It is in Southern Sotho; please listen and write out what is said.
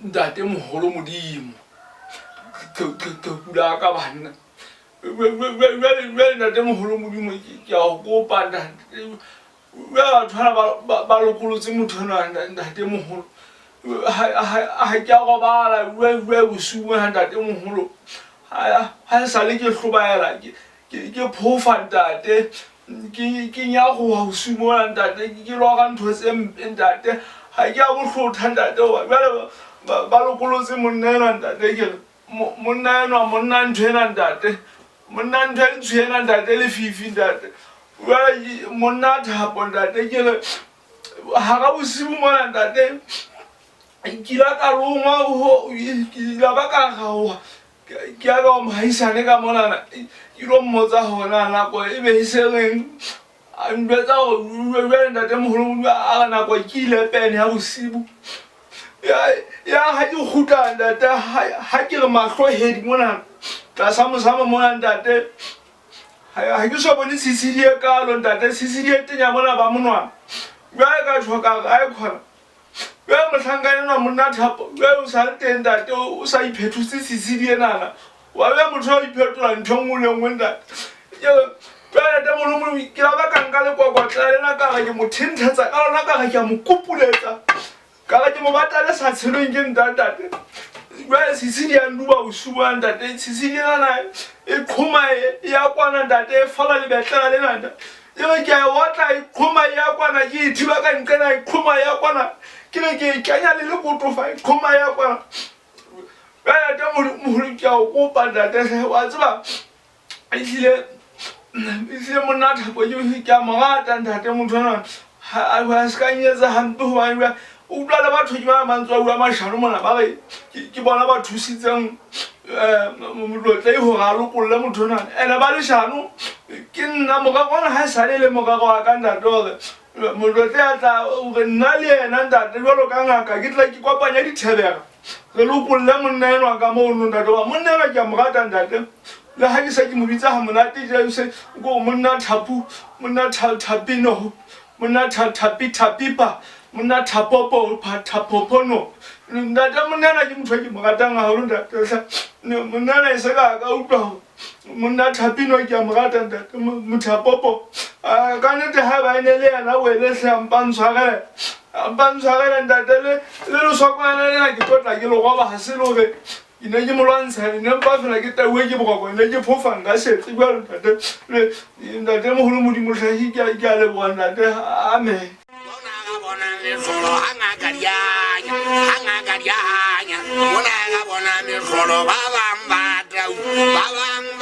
Ntate moholo Modimo, qheku la ka banna. Jwale ntate moholo Modimo, ke a o kopa ntate. Jwale batho bana ba lokolotse motho enwa ntate moholo. Ha ke a robala jwale bosiu bona ntate moholo. Ha esale ke hlobaela ke phofa ntate. Ke nyaroha bosiu mona ntate, ke lora ntho tse mpe ntate. Ha ke a bo hlotha ntate hoba jwale ba lokolotse monna enwa ntate. Ke re monna enwa, monna ntho ena ntate, monna ntho e ntsho ena ntate, lefifi ntate. Jwale monna thapo ntate, ke re hara bosiu mona ntate, ke ila ka longwa, ke ila ba ka raoha. Ke ya ka mohaisane ka monana, ke ilo mmotsa hore na nako e be e se reng. A njwetsa hore jwale ntate moholo a re nako ke ile pene ya bosibu. Ya ha ke kgutla ntate, ha ke re mahlo hedi mona tlasa mosamo mona ntate, ha ke so bone tshitshidi e kalo ntate, tshitshidi e tenya mona ba monwana. Jwale ka tjho ka re aekhona. Jwale mohlankana enwa monna Thapo, jwale o sa le teng ntate, o sa iphetotse tshitshidi enana. Wa beha motho wa iphetola ntho e nngwe le nngwe ntate. Jwale ntate Molomolo, ke la ba ka nka lekwakwatlana lena ka re ke mo thenthetsa ka lona, ka re ke a mo kupuletsa, ka re ke mo batla le sa tshelweng ke nta ntate. Jwale tshitshidi ya nduba bosiu bona ntate, tshitshidi enana e qhoma e ya kwana ntate, e fala lebetlela lena ntate. E re ke a e otla, e qhoma e ya kwana, ke e thiba ka nqena, e qhoma e ya kwana, ke re ke e kenya le lekoto fa, e qhoma e ya kwana. Jwale ntate moholo, ke a o kopa ntate hle, wa tseba ehlile ehlile monna Thapo ke a mo rata ntate, motho enwa a se ka nyetsa hampe hobane jwale o utlwa le batho ke ba mantswe a bua mashano mona, ba re ke bona ba thusitseng Motlotlei hore a lokolle motho enwa, ene ba leshano. Ke nna morero ona ha e sale le morero wa ka ntate, hore Motlotlei a tla hore nna le yena ntate jwalo ka ngaka ke tla ke kopanye dithebera re lokolle monna enwa ka mono ntate. Wa monna enwa ke a mo rata ntate, le ha ke se ke mo bitsa ha monate je se ko monna Thapu, monna Thapino, monna Thapi Thapipa, monna Thapopo Thapopono ntate. Monna enwa ke motho e ke mo ratang haholo ntate. Monna enwa e se ka ka utlwa hore monna Thapino ke a mo rata ntate, Mothapopo. Ka nnete ha eba e ne le yena wele hle, a mpa ntshwarele, a mpa ntshwarele ntate. Le leswakwana lena ke tlo tla ke le roba, ha se le hore ke ne ke mo lwantsha, ne mpa fela ke tauwe ke boroko, ne ke phofa nka setse jwalo ntate. Ntate moholo Modimo hle, ke a leboha ntate, amen. Mona ga bona mehlolo ha ngaka di anya, ha ngaka di anya. Mona ga bona mehlolo, ba bang ba tau, ba bang.